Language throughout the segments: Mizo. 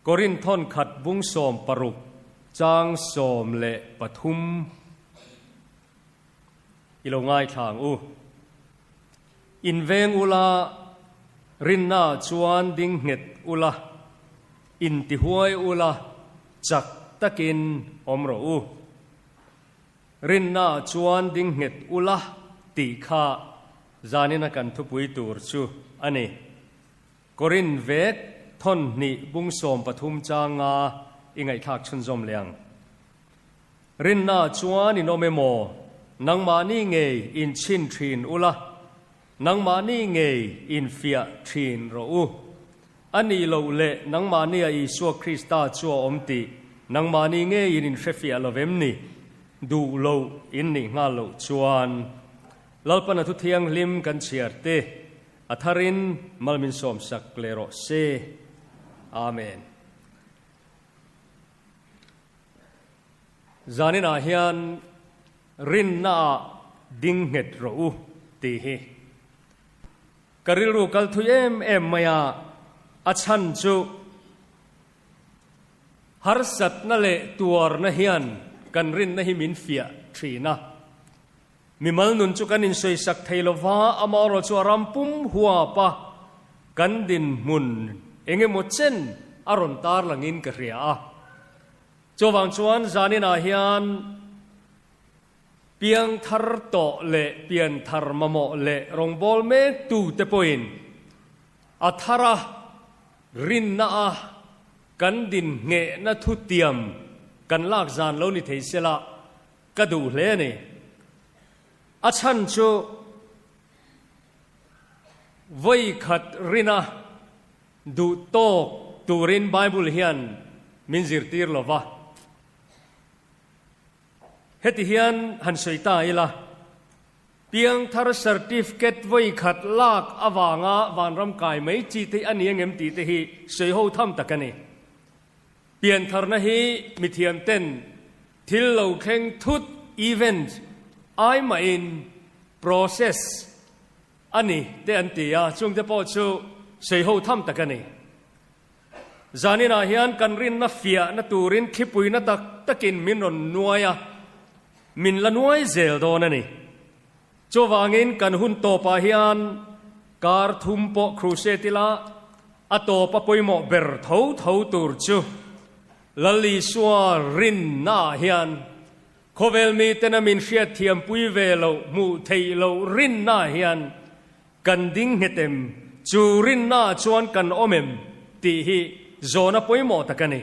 Korin thawn khat bung 16 chang 13 i lo ngaithla ang u. In veng ula, rinna chuan ding nghet ula, in tihuai ula, chak takin awm rawh u. Rinna chuan ding nghet ula tih kha zanina kan thupui tur chu a ni. Korin vek thawn hnih bung 13 changa i ngaihthlak chhunzawm leh ang. Rinna chuan in awm emaw, nangmahni ngei in chhin thin ula, nangmahni ngei in fiah thin rawh u. A nih loh leh nangmahnia Isua Krista chu a awm tih nangmahni ngeiin in hrefiah lo vem ni? Duh loh in nih nghal loh chuan Lalpan a thu thianghlim kan chhiar te a tharin mal min sawmsak leh rawh se. Amen. Zaninah hian rinnaah ding nghet rawh u tih hi ka rilru kal thui em em mai a, a chhan chu harsatna leh tuarna hian kan rinna hi min fiah thin a. Mimal nun chu kan insawisak thei lo va, amaherawh chu a ram pum huap a, kan dinhmun eng emaw chen a rawn tarlangin ka hria a. Chuvang chuan zaninah hian piang thar tawh leh pian thar mamawh leh rawngbâwl mek tute pawhin a thara rinna a kan dinhnghehna thutiam kan lak zan lo ni thei sela ka duh hle a ni. A chhan chu vawi khat rina duh tawk turin Bible hian min zirtir lo va. Heti hian han sawi ta ila, Piangthar certificate vawi khat lak avanga vanram kai mai chi te a ni angem tih te hi sawi ho tham tak a ni. Piantharna hi mithiam ten thil lo thleng thut, event, ai mahin process a ni te an ti a, chungte pawh chu sawi ho tham tak a ni. Zaninah hian kan rinna fiahna turin thlipuina tak takin min rawn nuai a, min la nuai zel dawn a ni. Chuvangin kan hun tawpah hian kar thum pawh crusade ila a tawpa pawimawh ber tho tho tur chu Lal Isua rinnaah hian khawvel mitena min hriatthiampui ve loh hmuh theih loh rinnaah hian kan ding nghet em, chu rinnaah chuan kan awm em tih hi zawhna pawimawh tak a ni.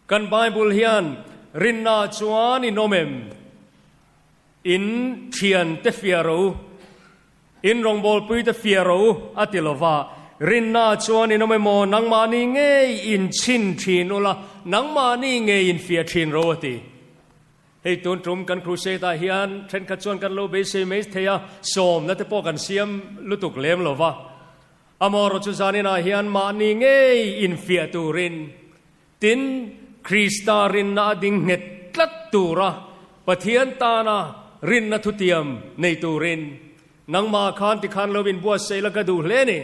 Kan Bible hian rinnaah chuan in awm em? In thiante fiah rawh u, in rawngbawlpuite fiah rawh u a ti lo va, rinna chuan in awm emaw nangmahni ngei in chhin thin ula, nangmahni ngei in fiah thin rawh u a ti. Hei tun tum kan crusade ah hian thenkhat chuan kan lo beisei mai thei a, sawmna te pawh kan siam lutuk lem lo va. Amaherawhchu chu zaninah hian mahni ngei in fiah turin Tin, Krista rinna a ding nghet tlat tura Pathian tana rinna thutiam nei turin nangmah khan tikhan lo inbuatsaih la ka duh hle ni.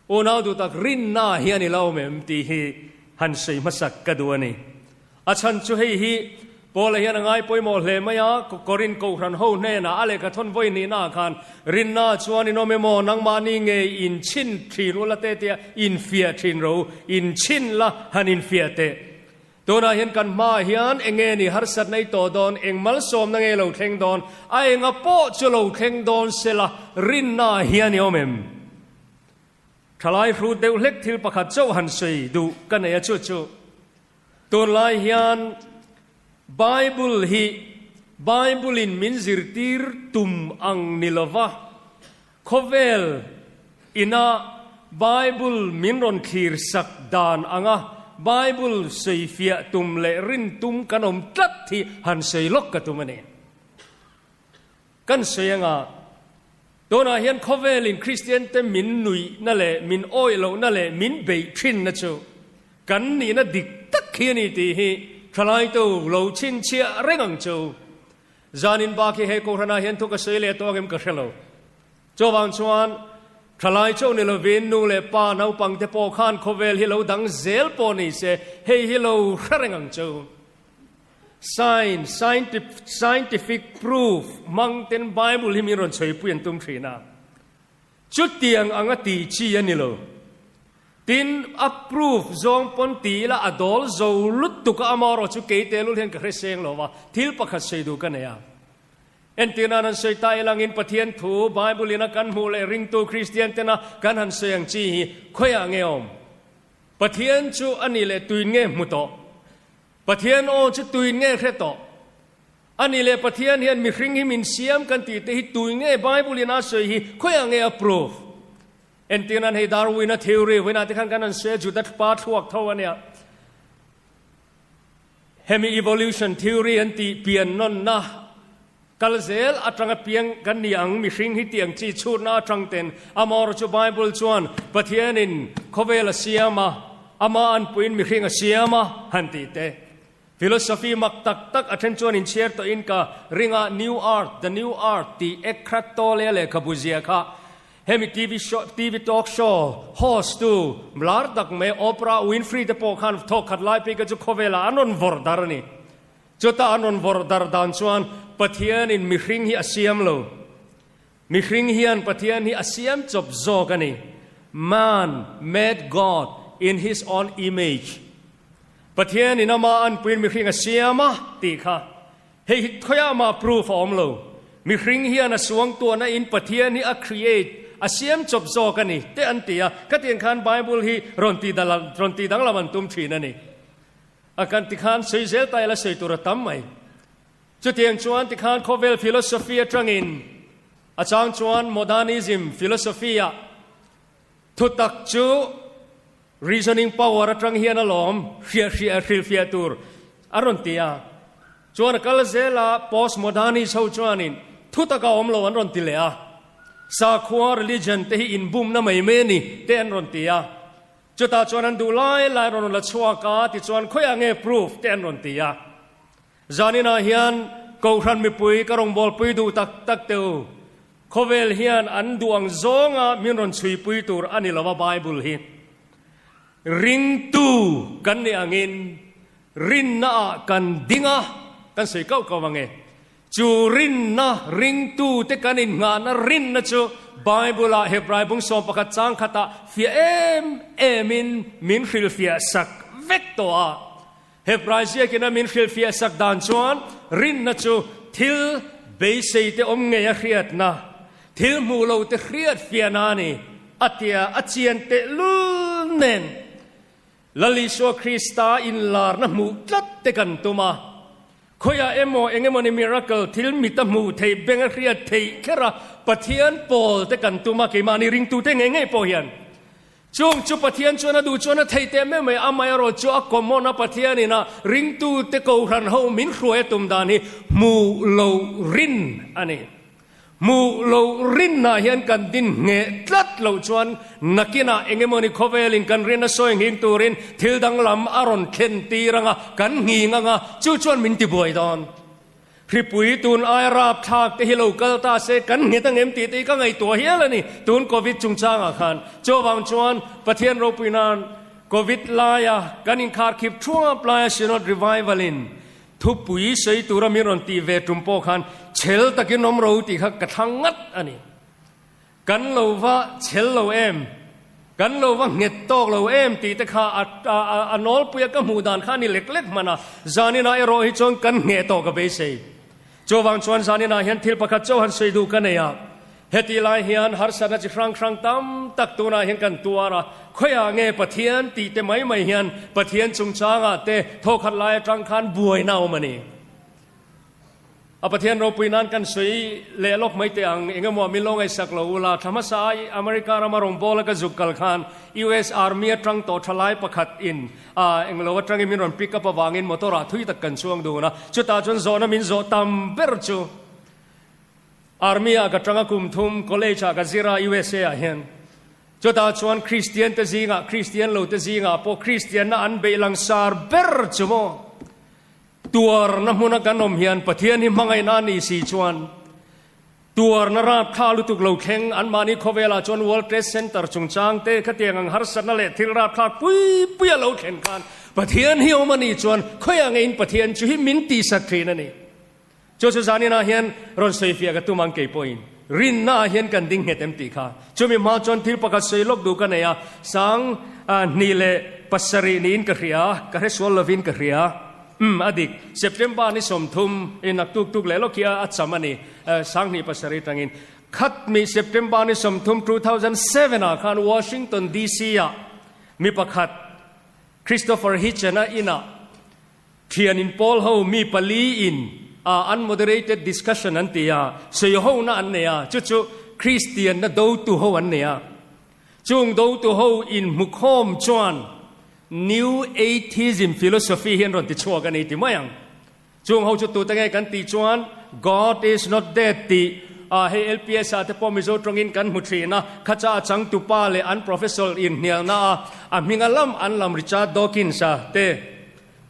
Unau duh tak rinna hian i lo awm em tih hi han sawi hmasak ka duh a ni. A chhan chu hei hi Paula hian a ngai pawimawh hle mai a, Korin Kohhran ho hnenah a lehkha thawn vawi nihnaah khan rinna chuan in awm emaw nangmahni nge in chhin thin ula te tia infiah thin ro, in chhin la han infiah teh. Tunah hian kan hmaah hian eng nge ni harsatna i tawh dawn, eng malsawmna nge lo thleng dawn, a enga pawh chu lo thleng dawn sela rinna hian i awm em? Thalai hrut deuh hlek thil pakhat chauh han sawi duh ka nei a chu chu. Tunlai hian Bible hi Bible-in min zirtir tum ang ni lova, khawvel ina Bible min rawn thlir sak dan anga Bible sawifiah tum leh rin tum kan awm tlat hi han sawi lawk ka tum a ni. Kan sawi anga tunah hian khawvelin Kristiante min nuihna leh min awih lohna leh min beih thinna chu kan nihna dik tak hi a ni tih hi thalaitu lo chhinchhiah reng ang chu. Zanin bak hi he Kohhranah hian thu ka sawi leh tawk em ka hre lo. Chuvang chuan. Thalai chauh ni lovin nu leh pa naupang te pawh khan khawvel hi lo dang zel pawh ni se, hei hi lo hre reng ang chu. Science, scientific proof hmang ten Bible hi min rawn chhuipui an tum thin a. Chutiang anga tih chi a ni lo. Tin, a proof zawng pawn ti ila a dawl zo lutuk a, amaherawh chu kei telul hian ka hre seng lo va, thil pakhat sawi duh ka nei a. Entir nan an sawi ta ilangin Pathian thu Bible in a kan hmuh leh ringtu Kristian tena kan han sawi ang chi hi khawiah nge awm? Pathian chu a nih leh tuin nge hmu tawh? Pathian aw chu tuin nge hre tawh? A nih leh Pathian hian mihring hi min siam kan tih te hi tuin nge Bible in a sawi hi khawiah nge a proof? Entir nan hei Darwin-a theory vawiinah te khan kan han sawi a Juda pa thluak tho a nia. Hemi evolution theory an tih pian nawnna kal zel atanga piang kan ni ang mihring hi tih ang chi chhutna atang ten amaherawh chu Bible chuan Pathianin khawvel a siam a, ama anpuiin mihring a siam a han tih te. Philosophy mak tak tak a then chuan inchhiar tawhin ka ring a, New Earth, The New Earth tih Eckhart Tolle a lehkhabu zia kha Hemi TV show, TV talk show host tu lar tak mai Oprah Winfrey te pawh khan thawk khat lai phei kha chu khawvelah an rawn vawrh dar a ni. Chuta an rawn vawrh dar dan chuan Pathianin mihring hi a siam lo. Mihring hian Pathian hi a siam chawp zawk a ni. Man made God in his own image. Pathianin ama anpuiin mihring a siam a tih kha. Hei hi khawiah mah proof a awm lo. Mihring hian a suangtuahna in Pathian hi a create, a siam chawp zawk a ni, te an ti a. Khatiang khan Bible hi rawn ti rawn ti danglam an tum thin a ni. A kan ti khan sawi zel ta ila sawi tur a tam mai. Chutiang chuan ti khan khawvel philosophy atangin a chang chuan modernism philosophy ah Thutak chu reasoning power atang hian alawm hriah hriah hrilhfiah tur a rawn ti a. Chuan a kal zel a, postmodernist ho chuanin thutak a awm lo an rawn ti leh a. Sakhua, religion, te hi inbumna mai mai a ni te an rawn ti a. Chutah chuan an duh lai lai rawn la chhuak a, tichuan khawiah nge proof te an rawn ti a. Zaninah hian Kohhran mipui ka rawngbawlpui duh tak tak teh u. Khawvel hian an duh ang zawnga min rawn chhuipui tur a ni lo a Bible hi ringtu kan nih angin rinnaah kan ding a, kan sawi kauh kauh ang e. Chu rinna ringtu te kan innghahna rinna chu Bible-ah Hebrai bung 11 chang khatah fiah em emin min hrilhfiah sak vek tawh a. Hebrai ziakina min hrilhfiah sak dan chuan rinna chu thil beisei te awm ngei a hriatna, thil hmuh lo te hriat fiahna a ni, a tia a chian tehlul nen Lal Isua Krista inlarna hmuh tlat te kan tum a. Khawiah emaw eng emawni miracle thil mit a hmuh theih beng a hriat theih kher a Pathian pawl te kan tum a, keimahni ringtute ngei ngei pawh hian Chung chu Pathian chuan a duh chuan a thei teh meuh mai, amaherawh chu a common a Pathian ina ringtute kohhran ho min hruai a tum dan hi hmuh loh rin a ni. Hmuh loh rinnah hian kan din ngheh tlat loh chuan nakinah eng emawni khawvelin kan rin a sawi nghing turin thil danglam a rawn thlen tir anga kan nghing anga chu chuan min tibuai dawn. Hripui tun aia rapthlak te hi lo kal ta se kan nghet ang em tih te hi ka ngaihtuah hial a ni tun Covid chungchangah khan. Chuvang chuan Pathian ropui nan Covid laia kan inkharkhip thuap laia Synod Revival in thupui sawi tura min rawn tih ve tum pawh khan chhel takin awm ro tih kha ka thlang ngat a ni. Kan lo va chhel lo em? Kan lo va nghet tawk lo em tih te kha a nawlpuia ka hmuh dan kha a ni lek lek hman a, zaninah erawh hi chuan kan ngheh tawh ka beisei. Chuvang chuan zaninah hian thil pakhat chauh han sawi duh ka nei a, hetih lai hian harsatna chi hrang hrang tam tak tunah hian kan tuar a, khawiah nge Pathian tih te mai mai hian Pathian chungchangah te thawkhat lai atang khan buaina a awm a ni. A Pathian ropui nan kan sawi leh lawk mai teh ang, eng emaw min lo ngaihsak lo ula, thla hmasa a America rama rawngbawla ka zuk kal khan US Army atang tawh thalai pakhat in a eng lo atangin min rawn pick up avangin motor ah thui tak kan chuang dun a, chutah chuan zawhna min zawh tam ber chu Army ah ka tang a kum thum college ah ka zir a USA ah hian chutah chuan Christian te zingah Christian lo te zingah pawh Christian na an beih langsar ber chu maw. Tuarna hmuna kan awm hian Pathian hi hmangaihna a nih si chuan Tuarna rapthla lutuk lo thleng anmahni khawvelah chuan World Trade Center chungchang te khatiang ang harsatna leh thil rapthlak pui pui a lo thlen khan Pathian hi awm a nih chuan khawiah ngeiin Pathian chu hi min tihsak thin a ni. Chu chu zaninah hian rawn sawifiah ka tum ang kei pawhin rinna ah hian kan ding nghet em tih kha. Chumi hma chuan thil pakhat sawi lawk duh ka nei a, 2007 niin ka hria, ka hresual lovin ka hria. Umm, a dik. September ni 30 in a tuk tuk leh lawk hi a cham a ni. 2007 tangin. Khat mi September ni 30 2007 ah khan Washington DC ah mi pakhat Christopher Hitchen-a inah thian in pawl ho mi pali in a unmoderated discussion an ti a, sawi hona an nei a, chu chu Christian na dotu ho an nei a. Chung dotu ho inhmukhawm chuan New Atheism philosophy hi an rawn ti chhuak a ni ti mai ang. Chung ho chu tute nge kan tih chuan God is not dead tih a hei LPS ah te pawh Mizo tawngin kan hmu thin a, khacha a changtupa leh an professor inhnialna a a hminga lam an lam Richard Dawkins a te,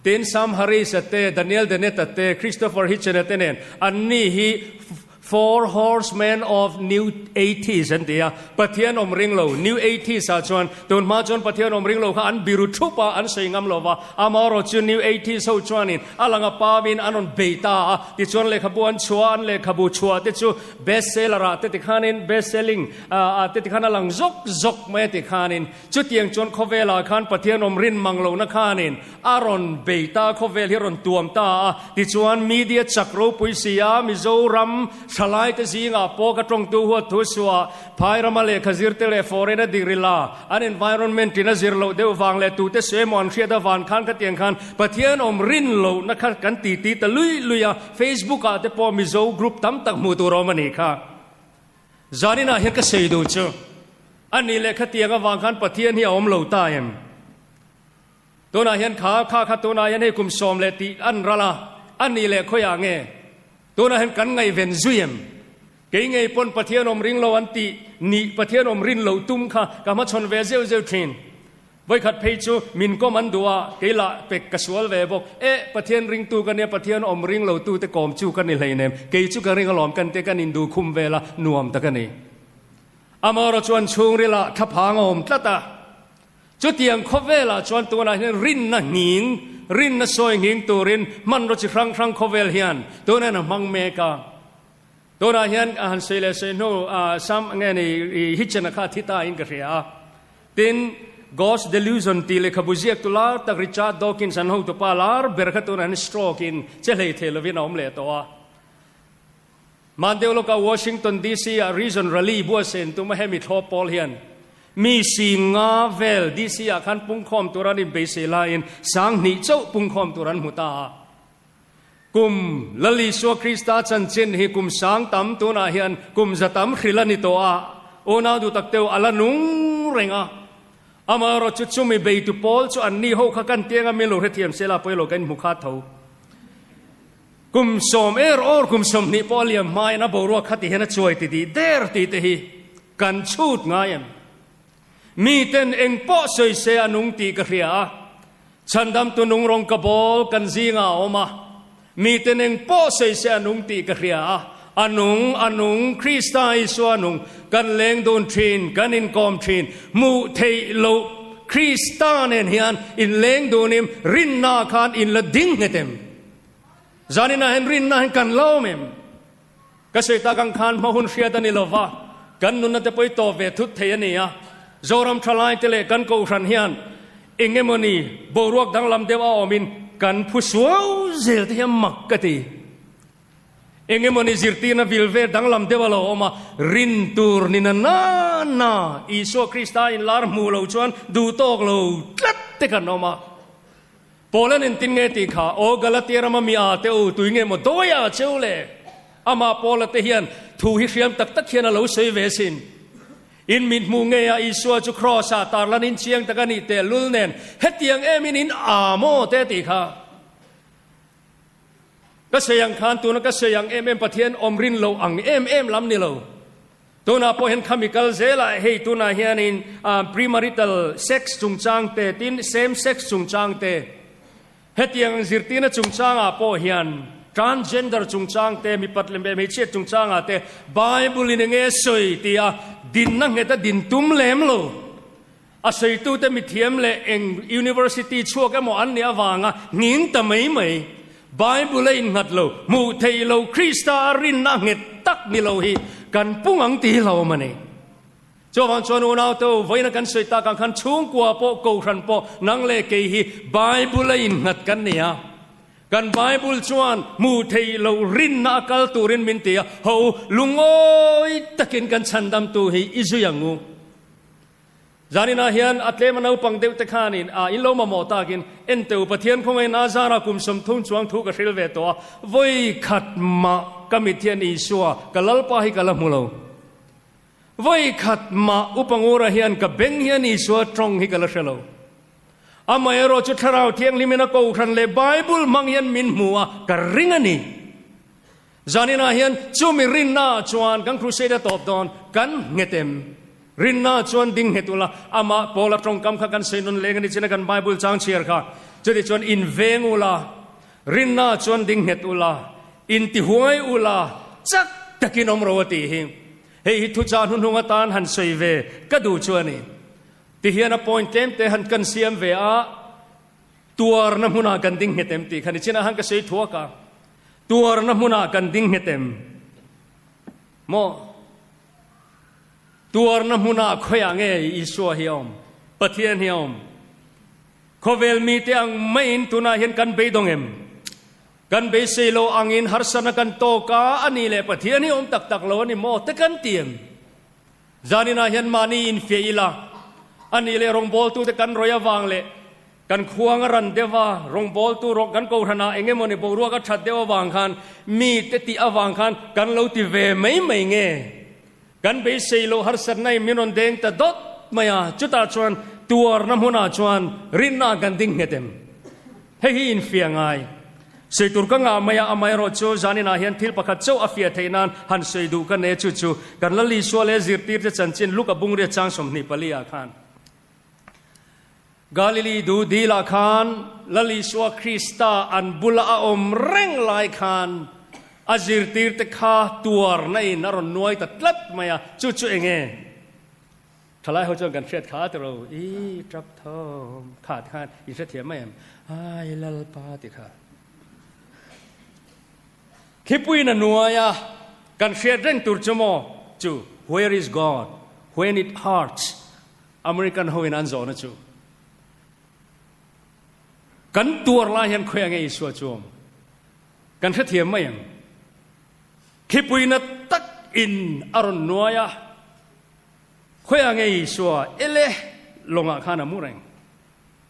tin Sam Harris a te, Daniel Dennett a te, Christopher Hitchens a te nen anni hi Four Horsemen of New Atheist an ti a, Pathian awm ring lo, New Atheist ah chuan tun hma chuan Pathian awm ring lo kha an biru thup a, an sawi ngam lo va, amaherawh chu New Atheist ho chuanin a lang a pawin an rawn bei ta a, tichuan lehkhabu an chhuah a, an lehkhabu chhuah te chu best seller ah te tikhanin best selling ah te tikhan a lang zawk zawk mai a tikhanin chutiang chuan khawvelah khan Pathian awm rin mang lohna khanin A rawn bei ta, khawvel hi a rawn tuam ta a, tichuan media chak ropui si a, Mizoram thalaite zingah pawh ka tawngtu huat thu suah, phai rama lehkha zirte leh foreign a degree la, an environment in a zir loh deuh vang leh tute sawi emaw an hriat avang khan khatiang khan Pathian awm rin lohna kha kan titi ta lui lui a, Facebook ah te pawh Mizo group tam tak hmuh tur a awm a nih kha. Zaninah hian ka sawi duh chu a nih leh khatiang avang khan Pathian hi a awm lo ta em? Tunah hian kha kha kha tunah hian hei kum sawm leh tih an ral a, a nih leh khawiah nge? Tunah hian kan ngaihven zui em? Kei ngei pawn Pathian awm ring lo an tih nih Pathian awm rin loh tum kha ka hmachhawn ve zeuh zeuh thin. Vawikhat phei chu min kawm an duh a, kei lah pek ka sual ve bawk. Eh, Pathian ringtu ka nia, Pathian awm ring lo tute kawm chu ka ni hleinem, kei chu ka ring alawm kan tia kan induh khum vel a, nuam tak a ni. Amaherawh chuan chhungrilah thlaphang a awm tlat a. Chutiang khawvelah chuan tunah hian rinna nghing, rinna sawi nghing turin hmanraw chi hrang hrang khawvel hian tunah hian a hmang mek a. Tunah hian a han sawi leh sawi hnu Sam nge ni Hitchen-a kha a thi ta in ka hria a. Tin, God's Delusion tih lehkhabu ziaktu lar tak Richard Dawkins an hotupa lar ber kha tunah hian stroke in che hlei thei lovin a awm leh tawh a. Hman deuh lawkah Washington DC ah Reason Rally buatsaih tum a hemi thlawp pawl hian mi si nga vel DC ah khan pungkhawm tur an inbeisei laiin 2000 chauh pungkhawm tur an hmu ta a. Kum Lal Isua Krista chanchin hi kum sang tam tunah hian kum za tam hrilh a ni tawh a, unau duh tak teuh a la nung reng a. Amaherawh chu chumi beitu pawl chu anni ho kha kan tiang a min lo hrethiam sela pawilo kan inhmu kha tho. Kum sawm er awr kum 20 pawh a liam hmain a boruak kha ti hian a chuai ti dih der tih te hi kan chhut ngai em? Miten eng pawh sawi se a nung tih ka hria a, chhandamtu nung rawng ka bawl kan zingah a awm a, miten eng pawh sawi se a nung tih ka hria a, a nung, a nung, Krista Isua nung, kan leng dun thin, kan inkawm thin, hmuh theih loh Krista nen hian inleng dunim rinna khan inla ding nghet em? Zaninah hian rinna hian kan la awm em? Ka sawi tak ang khan hma hun hriat a ni lo va, kan nunna te pawh i tawp ve thut thei a ni a. Zoram thalai te leh kan Kohhran hian eng emawni boruak danglam deuh a awmin kan phu suau zel te hian mak ka ti. Eng emawni zirtirna vil vel danglam deuh a lo awm a, rin tur ni na na na Isua Krista inlar hmuh lo chuan duh tawk lo tlat te kan awm a. Paula nen tin nge tih kha, Aw Galatia rama mi a te u, tui nge maw dawi a cheu le? Amah Paula te hian thu hi hriam tak tak hian a lo sawi ve sin. In mit hmuh ngei a Isua chu Kraws ah tarlan in chiang tak a nih tehlul nen hetiang em in in a maw te tih kha. Ka sawi ang khan tuna ka sawi ang em em Pathian awm rin lo ang em em lam ni lo. Tunah pawh hian khami kal zelah hei tunah hianin premarital sex chungchang te tin same sex chungchang te hetiang zirtirna chungchangah pawh hian. Transgender chungchang te, mipat leh hmeichhiat chungchangah te Bible in enge sawi tia dinna nghet a din tum lem lo. A sawitute mithiam leh eng university chhuak emaw an nih avanga nghing ta mai mai. Bible a innghat lo, hmuh theih lo Krista a rinna nghet tak ni lo hi kan pung ang ti hlauhawm a ni. Chuvang chuan unaute u, vawiina kan sawi tak ang khan chhungkua pawh, kohhran pawh, nang leh kei hi Bible a innghat kan ni a. Kan Bible chuan hmuh theih loh rinna a kal turin min ti a, Ho u, lungawi takin kan chhandamtu hi i zui ang u. Zaninah hian a tlema naupang deuh te khanin a in lo mamawh takin, Ente u, Pathian khawngaih na zara kum 30 chuang thu ka hril ve tawh a, vawi khat mah ka mit hian Isua, ka Lalpa hi ka la hmu lo. Vawi khat mah Upa Ngura hian ka beng hian Isua tawng hi ka la hre lo. Amaherawh chu Thlarau Thianghlimin a Kohhran leh Bible hmang hian min hmu a, ka ring a ni. Zaninah hian chumi rinnaah chuan kan crusade a tawp dawn, kan nghet em? Rinnaah chuan ding nghet ula, amah Paula tawngkam kha kan sawi nawn leng a ni chin a kan Bible chang chhiar kha. Chutichuan inveng ula, rinnaah chuan ding nghet ula, intihuai ula, chak takin awm ro a tih hi. Hei hi thuchah hnuhnung atan han sawi ve ka duh chu a ni. Tihian a point tlem te han kan siam ve a, tuarna hmunah kan ding nghet em tih kha ni chinah han ka sawi thuak a, tuarna hmunah kan ding nghet em maw? Tuarna hmunah khawiah nge Isua hi a awm, Pathian hi a awm? Khawvel mite ang maiin tunah hian kan beidawng em? Kan beisei lo angin harsatna kan tawk a, a nih leh Pathian hi awm tak tak lo a ni maw te kan ti em? Zaninah hian mahni infiah ila, a nih leh rawngbawltute kan rawih avang leh kan khuang a ran deuh a, rawngbawltu rawng kan kohhranah eng emawni boruak a that deuh avang khan mite tih avang khan kan lo ti ve mai mai nge? Kan beisei lo harsatna in min rawn deng ta dawt mai a, chutah chuan tuarna hmunah chuan rinna kan ding nghet em? Hei hi infiah ngai. Sawi tur ka ngah mai a, amaherawh chu zaninah hian thil pakhat chauh a fiah theih nan han sawi duh ka nei chu chu kan Lal Isua leh zirtirte chanchin Luka bungria chang 24 ah khan Galili du dilah khan Lal Isua Krista an bula a awm reng lai khan a zirtirte kha tuarna in a rawn nuai ta tlat mai a, chu chu enge? Thalai ho chuan kan hriat kha ti ro, i tap thawm kha ti khan in hrethiam mai em? Ai Lalpa ti kha. Khipuiin a nuai a, kan hriat reng tur chu maw chu Where is God when it hurts? American ho in an zawhna chu. Kan tuar lai hian khawi ange Isua chu awm? Kan hrethiam mai em? Khipuina tak in a rawn nuai a, Khawiah nge Isua ele lawngah khan a mu reng?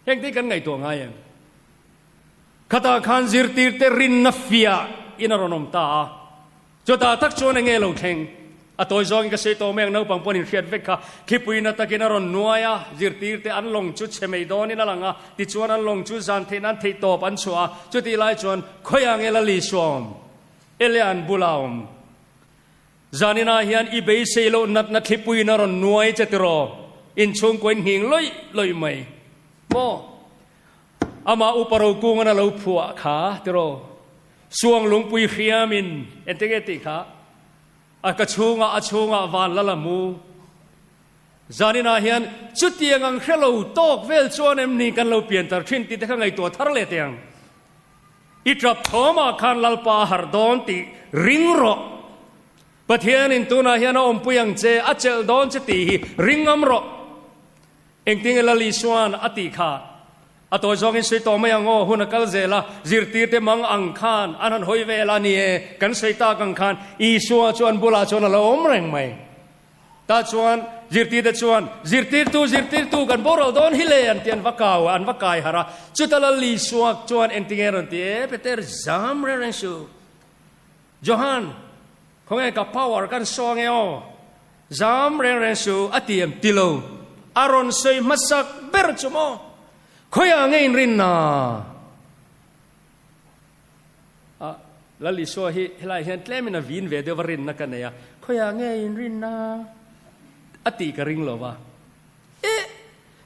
Heng te hi kan ngaihtuah ngai em? Khatah khan zirtirte rinna fiah in a rawn awm ta a. Chutah tak chuan enge lo thleng? A tawi zawngin ka sawi tawh mai ang, naupang pawhin inhriat vek kha. Khipui na takin a rawn nuai a, zirtirte an lawng chu chhe mai dawnin a lang a, tichuan an lawng chu zan theih nan theihtawp an chhuah a. Chutih lai chuan khawiah nge Lal Isua awm? Ele an bulah a awm. Zaninah hian i beisei loh natna thlipuiin a rawn nuai che tiraw? Inchhungkaw in nghing lawih lawih mai maw? Amah upa rokungan a lo phuah kha tiraw? Suang lungpui hriamin engtin nge tih kha? A ka chhungah a chhungah van la la mu. Zaninah hian chutiang ang hre lo tawk vel chuan em ni kan lo piantar thin tih te kha ngaihtuah thar leh teh ang. I tap thawmah khan Lalpa a harh dawn tih ring rawh. Pathianin tunah hian a awmpui ang che, a chelh dawn che tih hi ring ngam rawh. Engtinge Lal Isua'n a tih kha? A tawi zawngin sawi tawh mai ang aw, hun a kal zel a, zirtirte mang ang khan an han hawi vel a ni e, kan sawi tak ang khan Isua chu an bulah chuan a lo awm reng mai. Tah chuan zirtirte chuan, Zirtirtu, zirtirtu, kan boral dawn hi le, an ti, an va kau a, an va kai harh a. Chuta Lal Isua chuan engtinge rawn ti e, Peter, zam reng reng suh. Johan, khawnge ka power kan saw ange aw, zam reng reng suh, a ti em? Ti lo. A rawn sawi hmasak ber chu maw? Khawiah nge inrinna? A, Lal Isua hi helaiah hian tlemin a vin ve deuh va rinna ka nei a, khawiah nge in rinna? A tih ka ring lo va. Eh,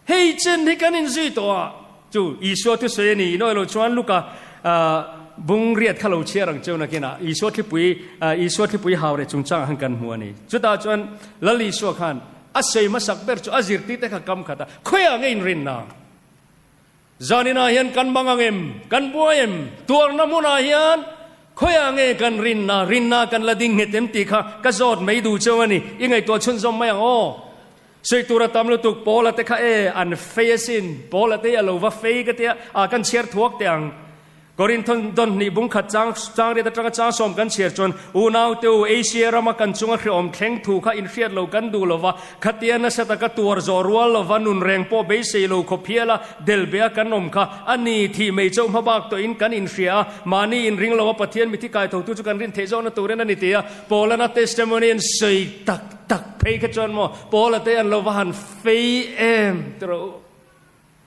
hei chen hi kan inzui tawh a, chu Isua thusawi a ni, in awih loh chuan Luka, ah, Bung riat kha lo chhiar ang cheu nakinah Isua thlipui, Isua thlipui hau reh chungchangah khan kan hmu a ni. Chutah chuan Lal Isua khan a sawi hmasak ber chu a zirtirte kha kam khat a, Khawiah nge inrinna? Zaninah hian kan bang ang em? Kan buai em? Tuarna hmunah hian khawiah nge kan rinna? Rinna kan la ding nghet em tih kha ka zawt mai duh cheu a ni. I ngaihtuah chhunzawm mai ang aw. Sawi tur a tam lutuk, Paula te kha e, an fei asin. Paula te hi a lo va fei ka tia, a kan chhiar thuak teh ang. Korinthon dawn hnih bung khat chang chang riat atanga chang sawm kan chhiar chuan, Unau te u, Asia rama kan chunga hreawm thleng thu kha inhriat lo kan duh lo va, khatia nasa taka tuar zawh rual lo va nun reng pawh beisei lo khawp hial a, delbe a kan awm kha a ni, thih mei chauh hmabak tawhin kan inhria a, mahni inring lo a Pathian mithi kai thotu chu kan rin theih zawkna turin a ni ti a, Paulana testimony an sawi tak tak phei kha chuan maw Paula te an lo va han fei em ti rawh u.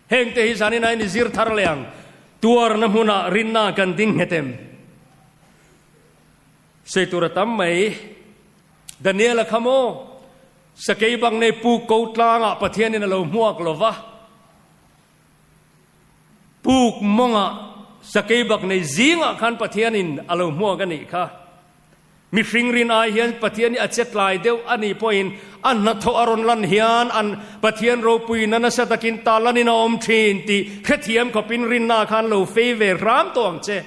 Heng te hi zanin a in i zir thar leh ang. Tuarna hmunah rinna kan ding nghet em? Sawi tur a tam mai. Daniela kha maw sakei bang nei puk ko tlangah Pathianin a lo hmuak lo va. Puk mawngah sakei bak nei zingah khan Pathianin a lo hmuak a nih kha. Mihring rin ai hian Pathian hi a che tlai deuh a nih pawhin a hnathawh a rawn lan hian an Pathian ropuina nasa takin talanin a awm thin tih hrethiam khawpin rinna khan lo fei ve hram tawh ang che.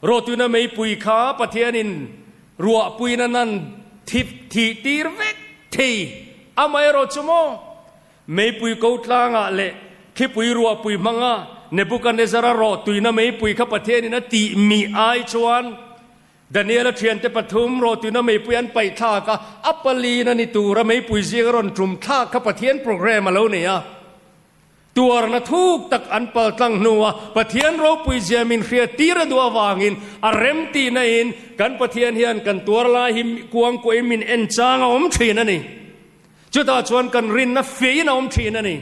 Rawtuina meipui kha Pathianin ruahpuina nan thip thih tir vek thei amaherawh chu maw meipui ko tlangah leh thlipui ruahpui hmanga Nebukanezzara rawhtuina meipui kha Pathianin a tih mih ai chuan Daniela thiante pathum rawhtuina meipui an paih thlak a, a palin a ni tura meipui zing a rawn tum thlak kha Pathian program a lo nei a. Tuarna thuk tak an pal tlang hnua Pathian ropui zia min hriat tir a duh avangin a rem tihna in kan Pathian hian kan tuar lai hi kuangkuahin min en chang a awm thin a ni. Chutah chuan kan rinna feiin a awm thin a ni.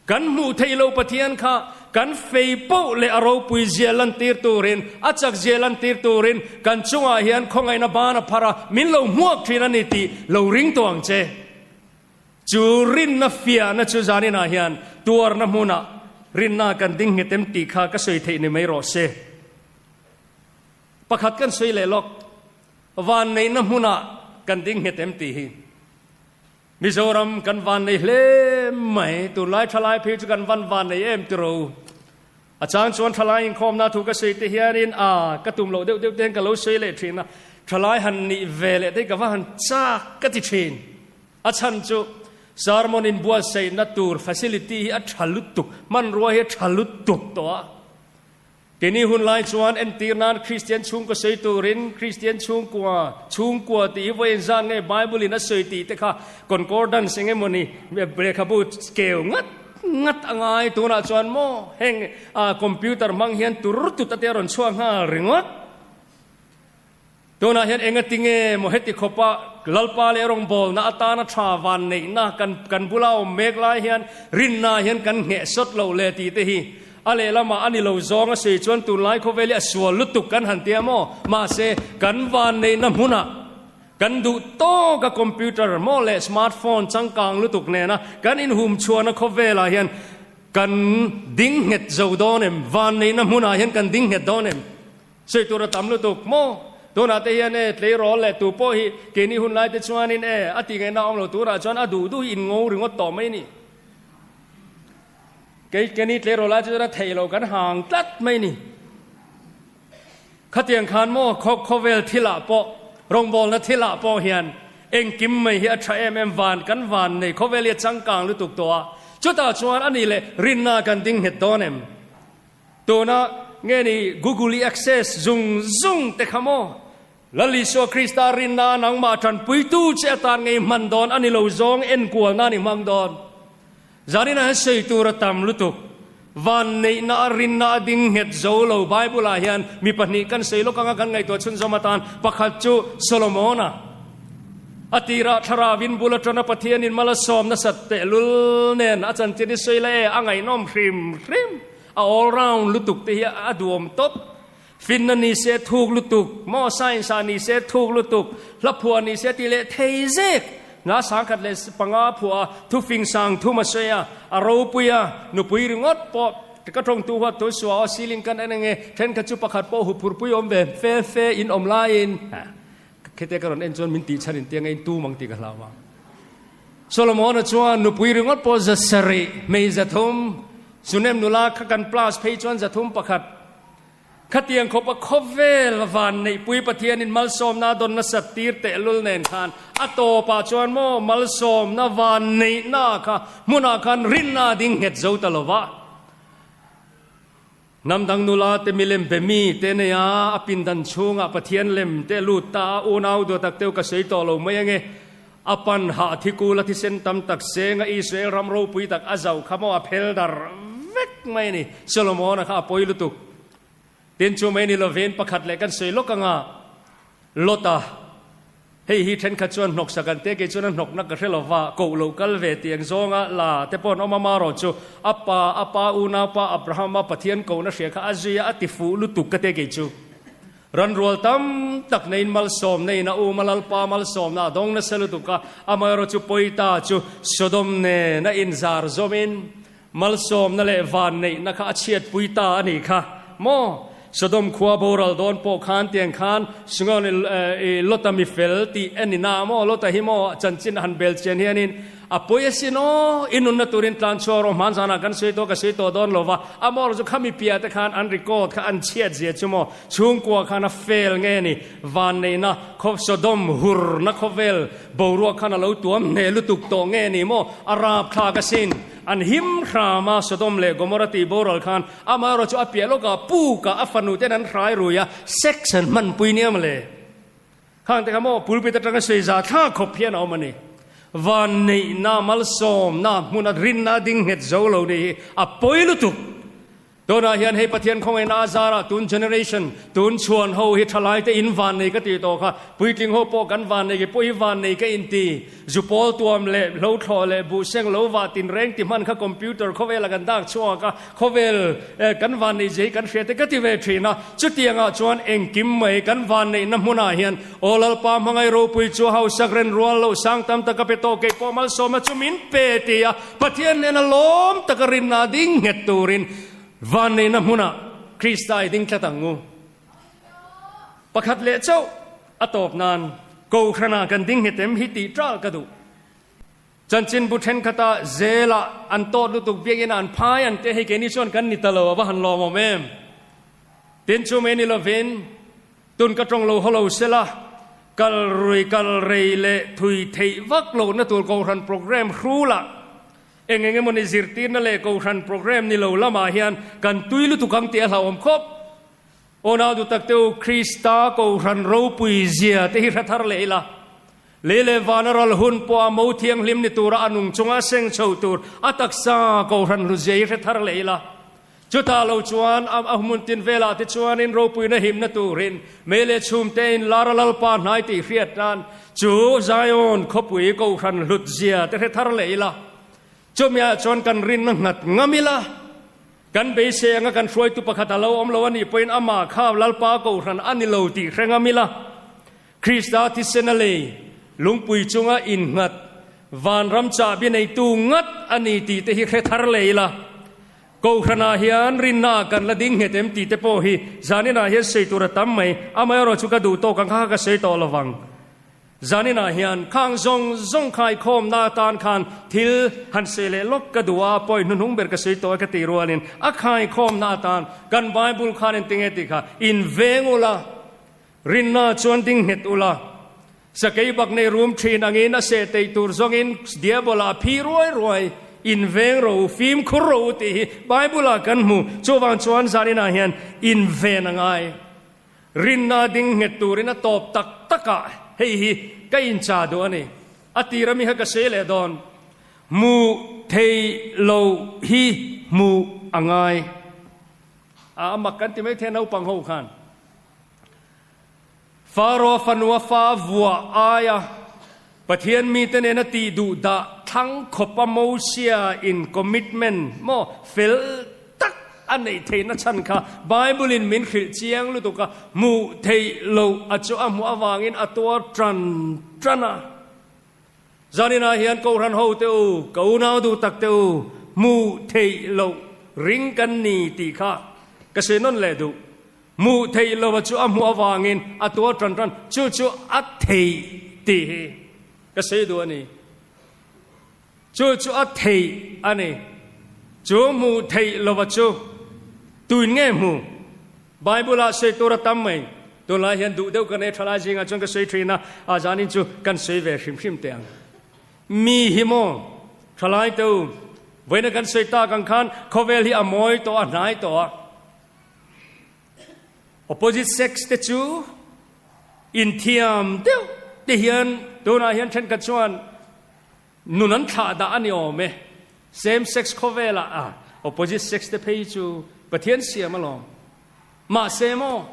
Kan hmuh theih loh Pathian kha kan fei poh leh a ropui zia lantir turin, a chak zia lantir turin kan chungah hian khawngaihna ban a phar a, min lo hmuak thin a ni tih lo ring tawh ang che. Chu rinna fiahna chu zaninah hian tuarna hmunah rinna kan ding nghet em tih kha ka sawi theih ni mai rawh se. Pakhat kan sawi leh lawk, vanneihna hmunah kan ding nghet em tih hi. Mizoram kan vannei hle mai, tunlai thalai phei chu kan van vannei em tiro. A chang chuan thalai inkhawmna thu ka sawi te hianin a ka tum loh deuh deuh te hian ka lo sawi leh thin a, thalai han nih ve leh te hi ka va han chak ka ti thin. A chhan chu sermon inbuatsaihna tur facility hi a tha lutuk, hmanrua hi a tha lutuk tawh a. Keini hun lai chuan entir nan Kristian chhungkaw sawi turin Kristian chhungkua, chhungkua tih hi vawiin zan nge Bible in a sawi tih te kha concordance eng emawni lehkhabu keu ngat ngat a ngai. Tunah chuan maw heng computer hmang hian tur tut a te a rawn chhuak nghal ringawt. Tunah hian engati nge maw heti khawpa Lalpa leh rawngbawlna atana tha van neihna kan kan bula awm mek lai hian rinna hian kan ngheh sawt loh le tih te hi a lehlamah a ni lo zawng a sawi chuan tunlai khawvel hi a sual lutuk kan han tia maw? Mahse, kan van neihna hmunah kan duh tawk a computer maw leh smartphone changkang lutuk nena kan inhumchhuahna khawvelah hian kan ding nghet zo dawn em? Van neihna hmunah hian kan ding nghet dawn em? Sawi tur a tam lutuk maw? Tunah te hian e, tleirawl leh tu pawh hi keini hun lai te chuanin e, a tih ngaihna awm lo turah chuan a duh duh hi in ngo ringawt tawh mai ni. Kei keini tleirawl lai chu chuan a theih loh kan hang tlat mai ni. Khatiang khan maw khaw khawvel thilah pawh rawngbawlna thilah pawh hian engkim mai hi a tha em em van kan van nei khawvel hi a changkang lutuk tawh a, chutah chuan a nih leh rinna kan ding nghet dawn em? Tuna nge ni Google i access zung zung te kha maw? Lal Isua Krista rinna nangmah tanpuitu che atan ngei hman dawn a ni lo zawng enkual nan i hmang dawn. Zanin ah hian sawi tur a tam lutuk. Van neihna a rinna a ding nghet zo lo Bible ah hian mi pahnih kan sawi lawk anga kan ngaihtuah chhunzawm atan pakhat chu Solomona a tirah thlarauin bul atana Pathianin mal a sawm nasat tehlul nen a chanchin i sawi la e a ngaihnawm hrim hrim. A all round lutuk te hi a duhawm tawp. Finna ni se thuk lutuk, maw science ah ni se thuk lutuk, hla phuah ni se tih leh thei zek. Hna sangkhat leh panga phuah a, thufing sang thum a sawi a, a ropui a, nupui ringawt pawh. Ka tawngtu huat thu suah aw ceiling kan en ange, thenkhat chu pakhat pawh huphurpui awm ve fe fe in awm laiin khete ka rawn en chuan min tih chhan in tiang a in tum ang tih ka hlau a. Solomon-a chuan nupui ringawt pawh 700, hmei 300, Sunem nula kha kan plus phei chuan 301. Khatiang khawpa khawvel van neihpui Pathianin malsawmna a dawn nasat tir tehlul nen khan a tawpah chuan maw malsawmna van neihna kha hmunah khan rinna a ding nghet zo ta lo va. Hnam dang nula te milem be mi te nei a, a pindan chhungah Pathian lem te a lut ta a, unau duah tak teuh ka sawi tawh lo mai ange. A pan hah thikul a thisen tam tak senga Israel ram ropui tak a zauh kha maw a phel dar vek mai a ni. Solomon-a kha a pawi lutuk. Tin chu mai ni lovin pakhat leh kan sawi lawk anga Lot-a hei hi thenkhat chuan hnawksak an tia kei chuan a hnawkna ka hre lova koh loh kal ve tih ang zawnga la te pawh an awm a marawh chu a pa a pa unaupa Abraham-a Pathian kohna hria kha a zui a a ti fuh lutuk ka tia kei chu. Ranrual tam tak neiin malsawmna in a um a, Lalpa malsawmna a dawng nasa lutuk a, amaherawh chu pawita chu Sodom nen a inzar zawmin malsawmna leh vanneihna kha a chhiatpui ta a nih kha maw? Sodom khua boral dawn pawh khan tiang khan Sungawn i Lota mi fel tih a ni na maw? Lota hi maw chanchin a han bel chian hianin A pawi asin aw, i nunna turin tlan chhuak rawh hman zanah kan sawi tawh ka sawi tawh dawn lo va, a mawr chu khami piah te khan an record kha an chhiat zia chu maw, chhungkua khan a fail nge ni, vanneihna khaw Sodom hurna khawvel boruak khan a lo tuam hneh lutuk tawh nge ni maw, a rap thlak asin, an him hram a Sodom leh Gomorrah tih boral khan amaherawh chu a piah lawkah pukah a fanu ten an hrai rui a, sex an hmanpui nia mawle. Khang te kha maw pulpit atanga sawi za thla khawp hian a awm a ni. Vanneihna, malsawmna, hmuna rinna ding nghet zo lo ni hi a pawi lutuk. Tunah hian hei Pathian khawngaihna a zarah tun generation, tun chhuan ho hi thalaite in vannei ka tih tawh kha, puitling ho pawh kan vannei ke pawh hi vannei ka inti. Zu pawl tuam leh hlo thlawh leh buh seng lo vah tinreng ti hman kha computer khawvela kan dak chhuak a, khawvel kan vanneih zia hi kan hria te ka ti ve thin a. Chutiangah chuan engkim mai kan vanneihna hmunah hian Aw Lalpa hmangaih ropui chu hausak ren rual loh sang tam tak a pe tawh kei pawh malsawmna chu min pe ti a, Pathian nena lawm taka rinna ding nghet turin vanneihna hmunah Krista i ding tlat ang u. Pakhat leh chauh a tawp nan Kohhranah kan ding nghet em hi tih ṭal ka duh. Chanchinbu ṭhenkhata zelah an tawt lutuk biakina an phai an te hei keini chuan kan ni ta lo a va han lawmawm em. Tin chu mai ni lovin tun ka ṭawng lo haw lo sela kal rui kal rei leh thui theih vak lohna tur Kohhran programme hrulah eng eng emawni zirtirna leh Kohhran programme ni lo lamah hian kan tui lutuk ang tih a hlauhawm khawp. Aw nau duh tak te u, Krista Kohhran ropui zia te hi hre thar leh ila. Lei leh vana ral hun pawha mo thianghlim ni tura a nung chunga seng chho tur a taksa Kohhran hlu zia hi hre thar leh ila. Chutah lo chuan a hmun tin velah te chuanin ropuina himna turin mei leh chhum te in lar a Lalpa hnai tih hriat nan chu Zion khawpui Kohhran hlut zia te hre thar leh ila. Chumiah chuan kan rinna nghat ngam ila. Kan beisei anga kan hruaitu pakhat a lo awm lo a nih pawhin amah kha Lalpa Kohhran a ni lo tih hre ngam ila, Krista thisen a lei, lungpui chunga innghat, vanram chahbi neitu ngat a ni tih te hi hre thar leh ila. Kohhranah hian rinnaah kan la ding nghet em tih te pawh hi zaninah hian sawi tur a tam mai, amaherawh chu ka duh tawk ang kha kha ka sawi tawh lovang. Zaninah hian khang zawng zawng khaikhawmna atan khan thil han sawi leh lawk ka duh a, pawi hnuhnung ber ka sawi tawh e ka tih rualin a khaikhawmna atan kan Bible khan engtinge tih kha in veng ula, rinna chuan ding nghet ula, sakei bak nei rum thin angin a seh teih tur zawngin diabola a phi ruai ruai, in veng ro u, fimkhur ro u tih hi Bible ah kan hmu. Chuvang chuan zaninah hian in ven a ngai. Rinna ding nghet turin a tawp tak takah hei hi ka incha duh a ni. A tir ami kha ka sawi leh dawn. Hmuh thei lo hi hmuh a ngai. A mak kan ti mai thei a naupang ho khan. Faro fanua fa vuah aia Pathian mite nena tih duh dah thlang khawpa Mosia in commitment maw fel tak a neih theihna chhan kha Bible in min hrilh chiang lutuk a, hmuh theih loh a chu a hmuh avangin a tuar tan tan a. Zaninah hian Kohhran ho te u, ka unau duh tak te u, hmuh theih loh. ring kan ni tih kha ka sawi nawn leh duh. Hmuh theih lo a chu a hmuh avangin a tuar tan tan, chu chu a theih tih hi ka sawi duh a ni. Chu chu a theih a ni. Chu hmuh theih lo a chu tuin nge hmu? Bible-ah sawi tur a tam mai. Tunlai hian duh deuh ka nei thalai zingah chuan ka sawi thin a, a zanin chu kan sawi ve hrim hrim teh ang. Mi hi maw thalai te u, vawiina kan sawi tak ang khan khawvel hi a mawi tawh a, hnai tawh a. Opposite sex te chu inthiam deuh te hian tunah hian thenkhat chuan nun an thlah dah a ni awm e. Same sex khawvelah a opposite sex te phei chu Pathian siam alawm. Mahse maw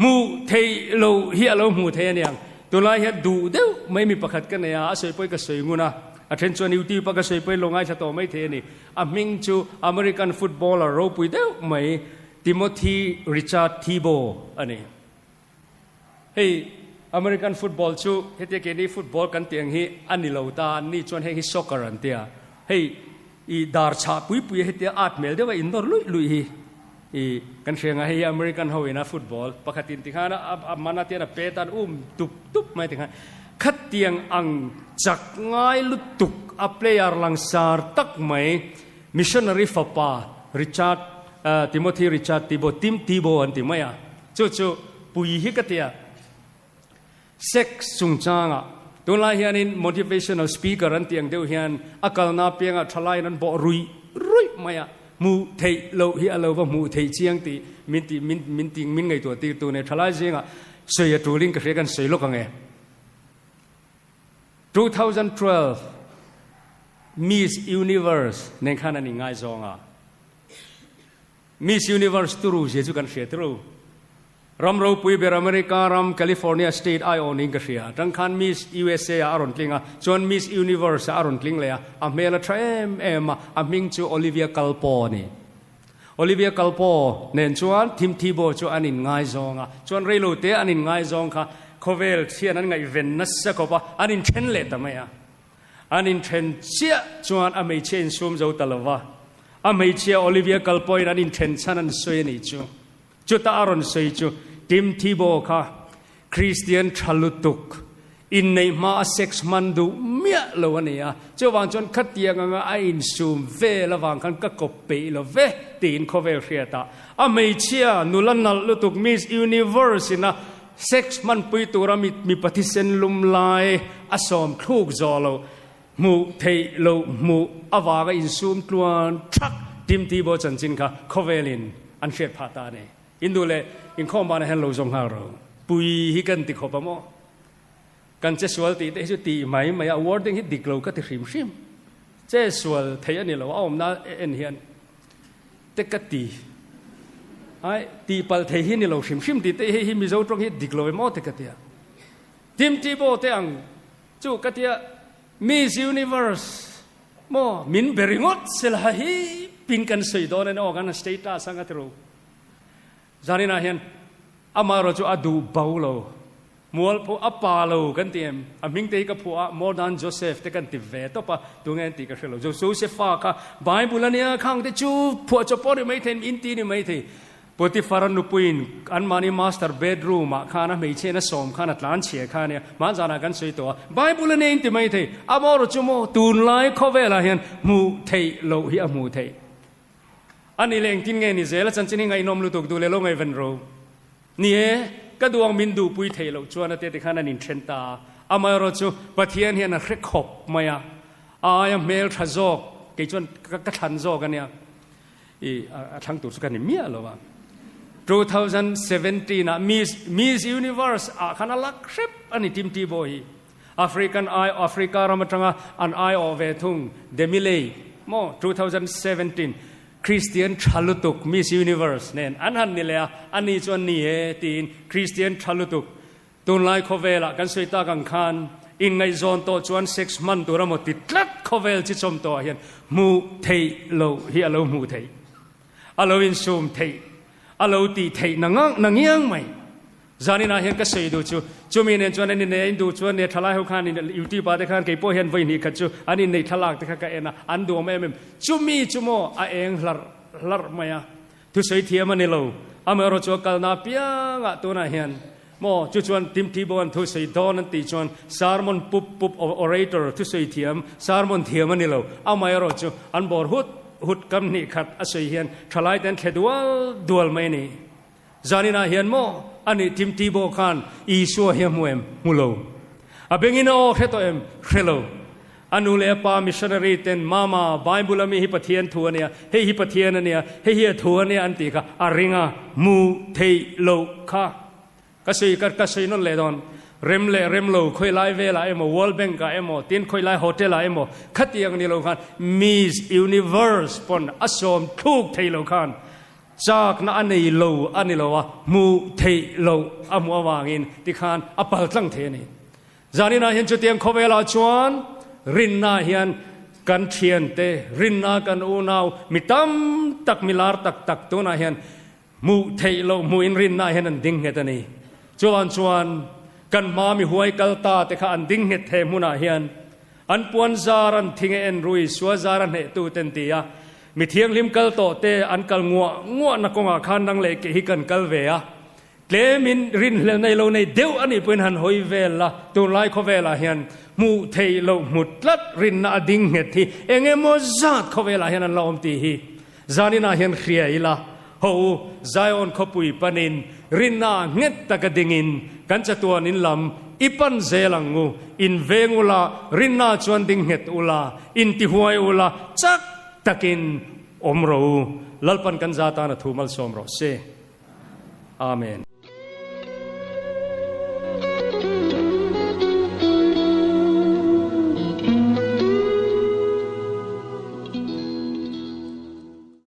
hmuh theih lo hi a lo hmuh theih a niang. Tunlai hian duh deuh mai mi pakhat ka nei a, a sawi pawhin ka sawi ngun a. A then chuan YouTube a ka sawi pawhin lo ngaithla tawh mai thei a ni. A hming chu American footballer ropui deuh mai Timothy Richard Tebow a ni. Hei American football chu hetia keini football kan tih ang hi a ni lo ta, an ni chuan heng hi soccer an tia. Hei i dar chhah pui pui hetia at hmel deuh a innawr luih luih hi i kan hria nga hei hi American ho ina football pakhat in tikhan a man a tian a pet a an um tup tup mai tikhan khatiang ang chak ngai lutuk a player langsar tak mai missionary fapa Richard Timothy Richard Tebow Tim Tebow an ti mai a chu chu pui hi ka tia Sex chungchangah tunlai hianin motivational speaker an tih ang deuh hian a kalna apiangah thalaiin an bawh ruih ruih mai a, hmuh theih loh hi a lo va hmuh theih chiang tih min tih min min tih min ngaihtuah tir tu nei thalai zingah sawi a tulin ka hria kan sawi lawk ang e. 2012 Miss Universe nen khan an inngaizawng a. Miss Universe turu zia chu kan hria turu. Ram ropui ber America ram California state aiawh niin ka hria. Atang khan Miss USA ah a rawn tling a, chuan Miss Universe ah a rawn tling leh a, a hmel a tha em em a, a hming chu Olivia Culpo a ni. Olivia Culpo nen chuan Tim Tebow chu an inngaizawng a, chuan reilote an inngaizawng kha khawvel thian an ngaihven nasa khawp a, an inthen leh ta mai a. An inthen chiah chuan a hmeichhia insum zo ta lova, a hmeichhia Olivia Culpo-in an inthen chhan an sawi a nih chu. Chuta a rawn sawi chu Tim Tebow kha Kristian tha lutuk, inneih hma a sex hman duh miah lo a ni a, chuvang chuan khatiang anga a insum vel avang khan ka kawp peih lo ve tiin khawvel hriatah a hmeichhia nula nalh lutuk Miss Universe ina sex hmanpui tura mipa thisen lum lai a sawm thluk zawh lo hmuh theih loh hmuh avanga insum tluan thak Tim Tebow chanchin kha khawvelin an hriat phah ta a ni. Indu leh inkhawm banah hian lo zawng nghal ro. Pui hi kan ti khawp a maw? Kan che sual tih te hi chu tih mai mai a, wording hi dik lo ka ti hrim hrim. Che sual theih a ni lo, a awmna en hian te ka ti. Ai, tih palh thei hi ni lo hrim hrim tih te hi hi Mizo tawng hi dik lo em aw te ka ti a. Tim Tebow te ang chu ka tia Miss Universe maw min be ringawt sela hi pin kan sawi dawn a ni aw kan status anga ti ro. Zaninah hian amaherawh chu a duh bo lo. Mual pawh a pa lo kan ti em? A hming te hi ka phuah a, more than Joseph te kan ti ve tawp a, tunge an tih ka hre lo. Josepha kha Bible a nia, khang te chu phuah chawp pawh ni maithei, in ti ni maithei. Potiphar-a nupuiin anmahni master bedroom-ah khan a hmeichhiain a sawm khan a tlan chhia kha a nia, hmanzanah kan sawi tawh a, Bible a nia in ti maithei. Amaherawh chu maw tunlai khawvelah hian hmuh theih loh hi a hmuh theih. A ni leh engtin nge ni zel a chanchin hi ngaihnawm lutuk duh leh lo ngaihven ro. Ni e, ka duh ang min duhpui theih loh chuan a te tikhan an inthen ta a. Amaherawh chu Pathian hian a hre khawp mai a, a aia hmel tha zawk kei chuan ka thlan zawk a nia. I a thlang tur chu ka ni miah lo a. 2017 ah Miss Miss Universe ah khan a lak hrep a ni Tim Tebow hi. African ai Africa ram atanga an aiawh ve thung Demilei maw 2017 Christian tha lutuk Miss Universe nen an han ni leh a, ani chuan ni e tiin Christian tha lutuk tunlai khawvelah kan sawi tak ang khan inngaihzawn tawh chuan sex hman tur emaw ti tlat khawvel chi chawm tawhah hian hmuh theih loh hi a lo hmuh theih a lo insum theih a lo tih theih na ngang na ngiang mai. Zaninah hian ka sawi duh chu, chumi nen chuan an innei a induh chuan nia thalai ho khan YouTube ah te khan kei pawh hian vawi hnih khat chu an inneih thlalak te kha ka en a, an duhawm em em. Chumi chu maw a eng hlarh hlarh mai a. Thusawi thiam a ni lo. Amaherawh chu a kalna apiangah tunah hian maw chu chuan Tim Tebow-a'n thusawi dawn an tih chuan sermon pup pup orator thusawi thiam sermon thiam a ni lo. Amaherawh chu an bawr hut hut kam hnih khat a sawi hian thalaite an thle dual dual mai a ni. Zaninah hian maw a nih Tim Tebow khan Isua hi a hmu em? Hmu lo. A bengin a aw hre tawh em? Hre lo. A nu leh a pa missionary ten Mama, Bible a mi hi Pathian thu a nia, hei hi Pathian a nia, hei hi a thu a nia an tih kha a ring a, hmu theih loh kha. Ka sawi ka ka sawi nawn leh dawn. Rem leh rem lo khawi lai velah emaw, World Bank ah emaw, tin khawi lai hotel ah emaw khatiang ni lo khan Miss Universe pawn a sawm thluk thei lo khan chakna a nei lo a ni lo a, hmuh theih loh a hmuh avangin tikhan a pal tlang thei a ni. Zaninah hian chutiang khawvelah chuan rinna hian kan thiante, rinna kan unau mi tam tak, mi lar tak tak tunah hian hmuh theih loh hmuhin rinna hian an ding nghet a ni. Chuan chuan kan hma mi huai kal ta te kha an ding nghet he hmunah hian an puan zar an thing e en rui sua zar a hnehtu ten ti a, mi thianghlim kal tawh te an kal nguah nguahna kawngah khan nang leh keh hi kan kal ve a. Tlemin rinhlelh nei lo nei deuh a nih pawhin han hawi vel la, tunlai khawvelah hian hmuh theih loh hmu tlat rinna a ding nghet hi eng emaw zat khawvelah hian an la awm tih hi zaninah hian hria ila, haw u, Zion khawpui panin rinna ah nghet taka dingin kan chatuan in lam i pan zel ang u, in veng ula, rinna chuan ding nghet ula, intihuai ula, chak takin awm rawh u, Lalpan kan za tan a thu malsawm rawh se. Amen.